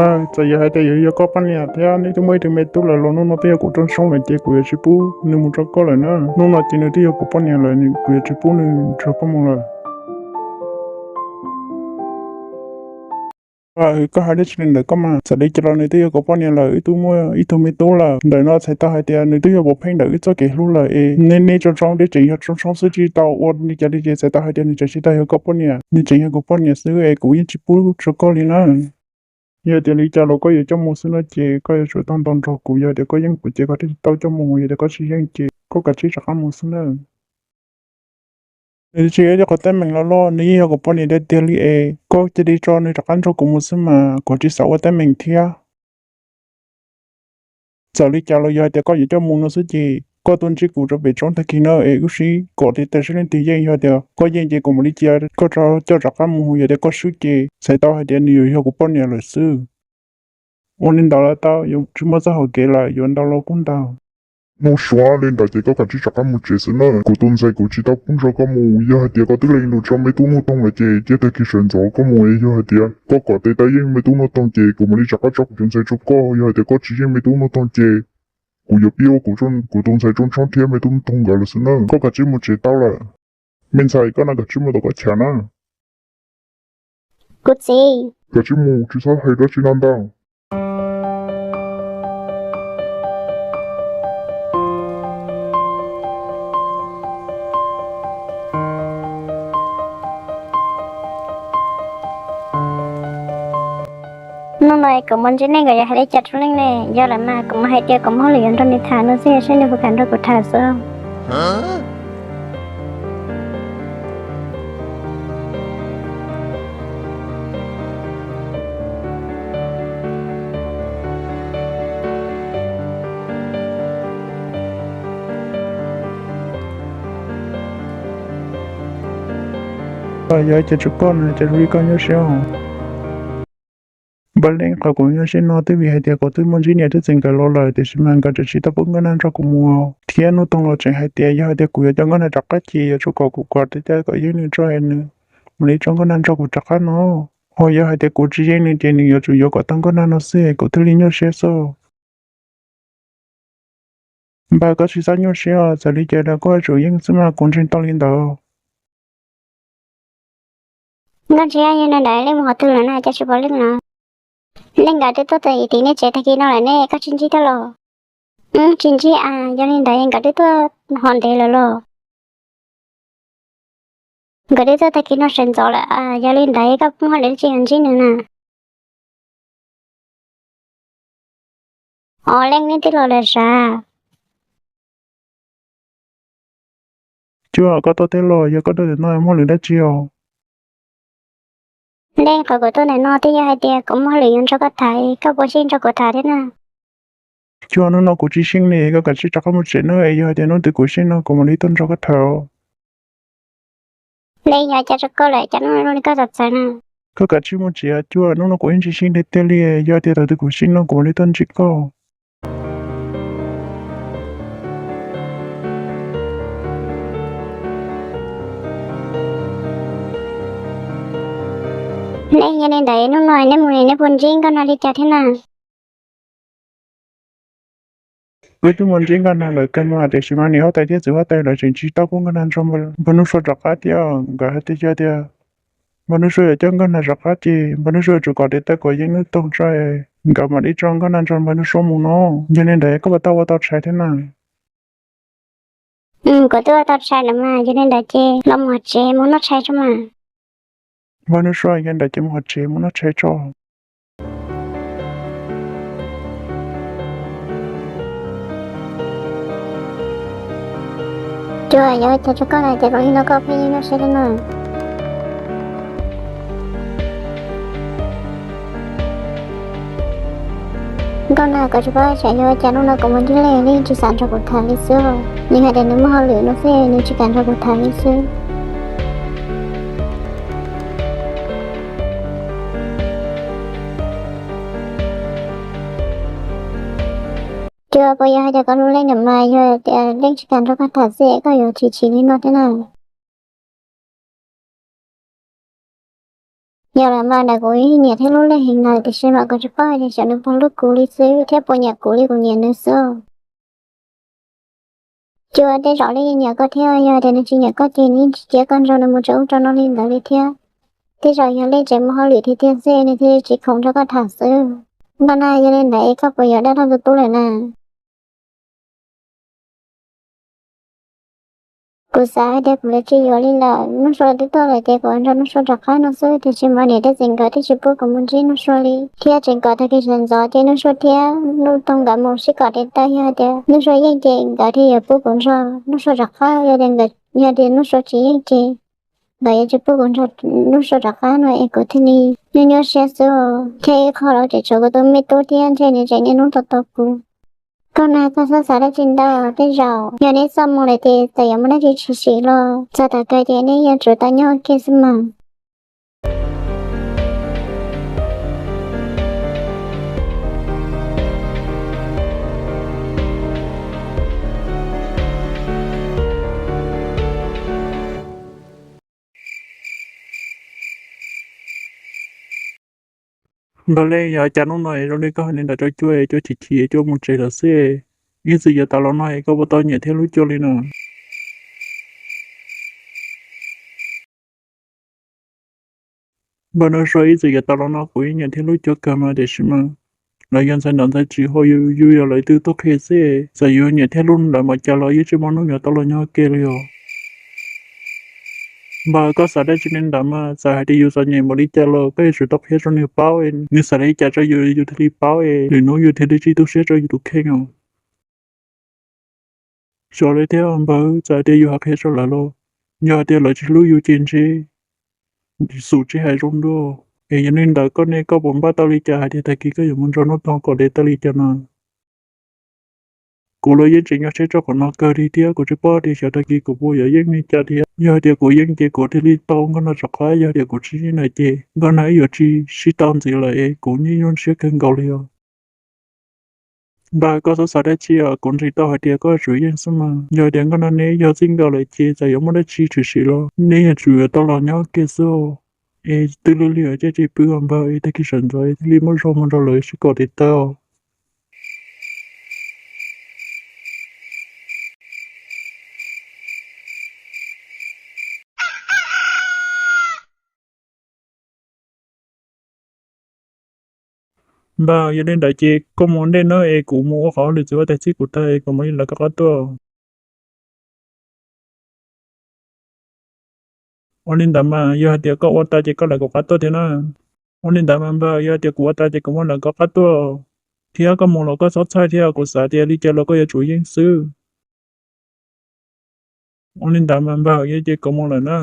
Txawm yog hais tias yuav yog koj poj niam thiab nws twb muaj ib tug me tub lawm los hnub no twb yog kuv rooj tshoob lawm ces kuv yuav tsis pub nws mus rau koj lawm na. Hnub no ces nws twb yog kuv poj niam lawm, kuv yuav tsis pub nws nrog koj mus lawm. Koj hais dab tsi li ntawd koj mas? Txawm li cas los nws twb yog kuv poj niam lawm, wb twb muaj ib tug me tub lawm. Ntawm no txhais tau hais tias nws twb yog puav pheej ntawm wb txoj kev hlub lawm es nej, nej tsob tshoob twb tseem yog tsob tshoob xwb, tsis tau ua li cas li ces txhais tau hais tias nws tseem tsis tau yog koj poj niam, nws tseem yog kuv poj niam xwb es kuv yeej tsis pub rau koj li na. Yog tias li cas los koj yuav coj mus xwb no ces koj yuav tsum tau ntaus nrog kuv. Yog tias koj yeej kuv ces koj thiaj tau coj mus, yog tias koj tsis yeej ces koj kav tsij rov qab mus xwb na. Nws tsis yog ib qhov teeb meem los loj, nws yeej yog kuv poj niam tiag tiag li es koj cia li tso nws rov qab nrog kuv mus xwb mas kuv tsis xav ua teeb meem thiab. Txawm li cas los yog hais tias koj yuav coj mus no xwb ces koj tuaj ntsib kuv rau pem tsob tag kis no es wb sib kom tias tab sis leej twg yeej, yog tias koj yeej ces kuv mam li cia koj coj rov qab mus, yog tias koj swb ces txhais tau hais tias nws yuav yog kuv poj niam lawm xwb. Ua li ntawd los tau, yuav tsis muaj txoj hauv kev lawm, yuav ntau los kuj ntau. Hnub suav li ntawd ces koj kav tsij rov qab mus tsev xwb na. Kuv tus ntxhais kuv tsis tau pub nrog koj mus. Yog hais tias koj twb lees lus tso me tub Nuj Toog lawm ces cia tag kis sawv ntxov koj mus. Yog hais tias koj kom tes taw yeej me tub Nuj Toog ces kuv mam li rov qab tso kuv tus ntxhais rau koj. Yog hais tias koj tsis yeej me tub Nuj Toog ces kuv yuav pib ua kuv, kuv tus ntxhais tsob tshoob thiab me tub Nuj Toog nkawd lawm xwb na. Koj kav tsij mus tsev tau lawm. Me ntxhais, koj no kav tsij mus tom koj chav na. Kuv txiv, kav tsij mus, tsis txhob hais dab tsi no ntau. Hnub no kuv mus ntsib Leej nkawd yuav hais li cas rau Leej ne? Yog lawm mas kuv mus hais tias kuv muaj hauj lwm yuav nrog nws tham no xwb, seb nws puas kam nrog kuv tham xwb. Yog ces tsuas koj no ces zoo li koj nyuaj siab os. Npawg Leej, qhov kuv nyuaj siab no twb vim hais tias kuv twb muaj ntsib niam thiab txiv nkawd los lawm, tiam sis mas nkawd tseem tsis tau pub Nkauj Nag nrog kuv mus, thiab Nuj Toog los tseem hais tias yog hais tias kuv yuav coj Nkauj Nag rov qab ces yuav tsum kom kuv kom tes taw kom yeej nws tso es nws mam li tso Nkauj Nag nrog kuv rov qab no. Ho yog hais tias kuv tsis yeej nws ces nws yuav tsum yuav kom tau Nkauj Nag no xwb es kuv thiaj li nyuaj siab xwb. Npawg, koj tsis txhob nyuaj siab os, txawm li cas los koj yuav tsum yeej xwb mas, kuv ntseeg tau li ntawd. Nkauj Ntsig, yog li ntawd Leej mus qhov twg lawm na, cas tsis pom Leej lawm? Leej nkawd twb tuaj txog tim nej tsev tag kis no lawm ne, koj tsis ntsib thiab los? Tsis ntsib a, yog li ntawd nkawd twb tuaj hov ntev lawm los? Nkawd twb tuaj tag kis no sawv ntxov lawm, yog li ntawd koj pheej hais lus tsis yog ntsib nws na. Os, Leej, nej twb los lawm sav? Cuab, koj tuaj teb los, yog koj tuaj tim no muaj hauj lwm dab tsi os? Leej, qhov kuv tuaj ntawm no twb yog hais tias kuv muaj hauj lwm yuav nrog koj tham, koj puas xyeej nrog kuv tham thiab na? Cuab, hnub no kuv tsis xyeej li, koj kav tsij rov qab mus tsev nawb, yog hais tias hnub twg kuv xyeej no kuv mam li tuaj nrog koj tham. Leej, yog cas rau koj lawm, cas hnub no zoo li koj txawv txawv na? Koj kav tsij mus tsev, Cuab, hnub no kuv yeej tsis xyeej tiag tiag li, yog tias thaum twg kuv xyeej no kuv mam li tuaj ntsib koj. Leej, yog li ntawd hnub no nej mus li nej puas ntsib Nkauj Nag li cas thiab na? Wb twb mus ntsib Nkauj Nag lawm kawg mas, tiam sis mas niam huab tais thiab txiv huab tais lawv tseem tsis tau pub Nkauj Nag nrog Npawg Nuj Sua rov qab thiab. Nkawd hais tias yog tias Npawg Nuj Sua yuav coj Nkauj Nag rov qab ces Npawg Nuj Sua yuav tsum kom tes taw kom yeej Nuj Toog tso, nkawd mam li tso Nkauj Nag nrog Npawg Nuj Sua mus no. Yog li ntawd koj puas tau ua tau tshais thiab na? Kuv twb ua tau tshais lawm mas, yog li ntawd ces los mus tsev mus noj tshais tso mas. Npawg Nuj Sua, yog li ntawd ces mus hauv tsev mus noj tshais tso. Cuab, yog cas rau koj na, cas zoo li no koj pheej nyuaj siab thiab na? Nkauj Nag, koj tsis paub tsam yog cas hnub no kuv mus ntsib Leej, Leej tsis xav nrog kuv tham li xwb. Nws hais tias nws muaj hauj lwm no xwb, nws tsis kam nrog kuv tham li xwb. Cuab, puas yog hais tias koj hlub Leej na mas, yog tias Leej tsis kam nrog koj tham xwb koj yuav chim chim li no thiab na? Yog lawm mas ntawm kuv nyiam thiab hlub Lej heev lawm, tiam sis mas kuv tsis paub hais tias xyov nws puas hlub kuv li xwb thiab puas nyiam kuv li kuv nyiam nws xwb. Cua, tej zaum Lej yeej nyiam koj thiab, yog tias nws tsis nyiam koj ces nws yeej tsis cia koj nrog nws mus rau ub rau no li ntawd li thiab. Tej zaum yog Lej tseem muaj hauj lwm tiag tiag xwb nws thiaj tsis khoom nrog koj tham xwb. Nkauj Nag, yog li ntawd es koj puas yuav dab laug tus tub lawm na? Kuv xav hais tias kuv yuav tsis yuav li lawm, Nuj Sua twb tuaj lawm ces kuv nrog Nuj Sua rov qab no xwb, tiam sis mas niam thiab txiv nkawd twb tsis pub kuv mus ntsib Nuj Sua li, thiab tseem kom tag kis sawv ntxov ces Nuj Sua thiab Nuj Toog nkawd mus sib kom tes taw, yog hais tias Nuj Sua yeej ces nkawd thiaj yuav pub kuv nrog Nuj Sua rov qab, yog tias nkawd, yog tias Nuj Sua tsis yeej ces nkawd yuav tsis pub kuv nrog Nuj Sua rov qab no es kuv thiaj li nyuaj nyuaj siab xwb. Thiab ib qho los tseem tshuav kuv tus me tub thiab ntshe nws tseem niaj hnub tos tos kuv. Nkauj Nag, koj txhob xav dab tsi ntau, tej zaum yog neb txoj moo lawm ces txawm yuav muaj dab tsi tshwm sim los txog thaum kawg ces neb yuav tsum tau nyob ua ke xwb mas. Npawg Lej, yog cas hnub no es zoo li koj hais li ntawd rau Cua es Cua chim chim es Cua mus tsev lawm xwb. Ib txwm yav tas los no es koj puas tau nyiam thiab hlub Cua li no? Npawg Nuj Sua, ib txwm yav tas los no kuv yeej nyiam thiab hlub Cua kawg mas, tiam sis mas lawv yog ntxhais nraug ntxhais tsis haum yus, yus yog lawv tus tub qhe xwb. Txawm yus nyiam thiab hlub lawm mas cas los yeej tsis muaj hnub yuav tau los nyob ua ke li os. Npawg, koj xav dab tsi li ntawd mas, txawm hais tias yus txom nyem npaum li cas los koj yuav tsum tau qhia rau nws paub, nws xav li cas rau yus yus thiaj li paub, lwm hnub yus thiaj li tsis tu siab rau yus tus kheej os. Xyov li thiab npawg, txawm tias yus hais qhia rau lawv los yog hais tias lawv tsis hlub yus ces ntshe xum tsis hais zoo dua. Es yog li ntawd koj ne, koj puas npaj tau li cas hais tias tag kis koj yuav mus nrog Nuj Toog kom tes taw li cas no? Kuv los yeej tseem nyuaj siab rau qhov no kawg li thiab kuv tsis paub tias xyov tag kis kuv puas yuav yeej li cas thiab. Yog hais tias kuv yeej ces kuv thiaj li tau Nkauj Nag rov qab, yog hais tias kuv tsis yeej lawm ces Nkauj Nag yuav tsis sib tau ntxiv lawm es kuv yeej nyuaj siab kawg nkaus li os. Npawg, koj txhob xav dab tsi os, kuv ntseeg tau hais tias koj yuav tsum yeej xwb mas. Yog hais tias Nkauj Nag neb yog txij nkawm lawm ces txawm yuav muaj dab tsi tshwm sim los neb yuav tsum yuav tau los nyob ua ke xwb os. Es twb lig lig os, caij tsis pw os npawg, es tag kis sawv ntxov thiaj li muaj zog mus nrog lawv sib kom tes taw os. Npawg, yog li ntawd ces koj mus ua ntej nawb, es kuv mus ua qhov hauj lwm txiv huab tais txib kuv tag es kuv mam li lawv koj qab tuaj. Ua li ntawd mas yog hais tias koj ua tau ces koj lawv kuv qab tuaj thiab na. Ua li ntawd mas npawg, yog hais tias kuv ua tau ces kuv mam lawv koj qab tuaj, thiab koj mus los koj txhob txhawj thiab, kuv xav tias li cas los koj yuav tsum yeej xwb. Ua li ntawd mas npawg, yog ces kuv mus lawm na.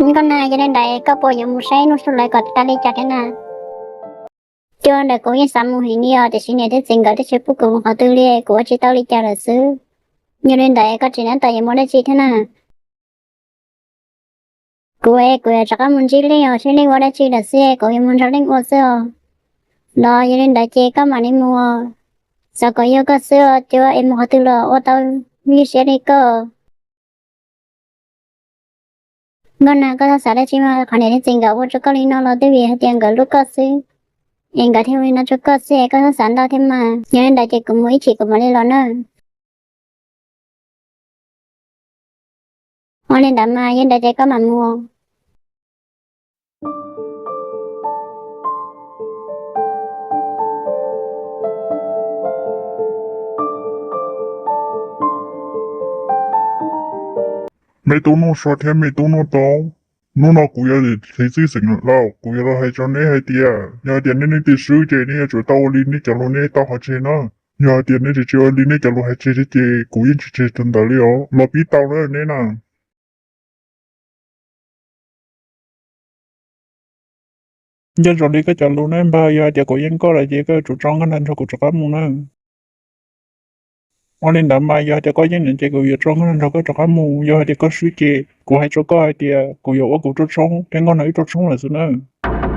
Nkauj Nag, yog li ntawd koj puas yuav mus saib Nuj Sua lawv kom tau li cas thiab na? Cua, ntawm kuv yeej xav mus heev li os, tiam sis niam thiab txiv nkawd twb tsis pub kuv mus qhov twg li, kuv ua tsis tau li cas lawm xwb. Yog li ntawd koj tsis nyob tau yuav mus dab tsi thiab na? Kuv es kuv yuav rov qab mus ntsib Lej os, seb Lej ua dab tsi lawm xwb es kuv yuav mus nrog Lej ua xwb os. Los yog li ntawd ces koj mam li mus, xav kom yog koj xwb os Cua, es mus qhov twg los ua tau ywj siab li koj. Nkauj Nag, koj txhob xav dab tsi mas, qhov niam thiab txiv nkawd ua rau koj li no los twb vim hais tias nkawd hlub koj xwb, es nkawd thiaj ua li no rau koj xwb es koj txhob xav ntau thiab mas. Yog li ntawd ces kuv mus ib chim kuv mam li los na. Ua li ntawd mas yog li ntawd ces koj mam mus. Me tub Nuj Sua thiab me tub Nuj Toog, hnub no kuv yog txiv txib xeem Lauj, kuv yuav los hais rau neb hais tias yog hais tias neb leej twg swb ces neb yuav tsum tau ua li neb cov lus neb tau hais tseg na. Yog hais tias neb tsis tsis ua li neb cov lus hais tseg thiab ces kuv yeej tsis tseg tau ntawd li os, los pib tau na neb na. Nco ntsoov li koj cov lus na npawg, yog hais tias kuv yeej koj lawm ces koj yuav tsum tso Nkauj Nag nrog kuv rov qab mus na. Ua li ntawd mas yog hais tias koj yeej ntseeg ces kuv yuav tso nkauj no nrog koj rov qab mus, yog hais tias koj swb ces kuv hais rau koj hais tias kuv yuav ua kuv rooj tshoob thiab nkauj no ib rooj tshoob lawm xwb nawb.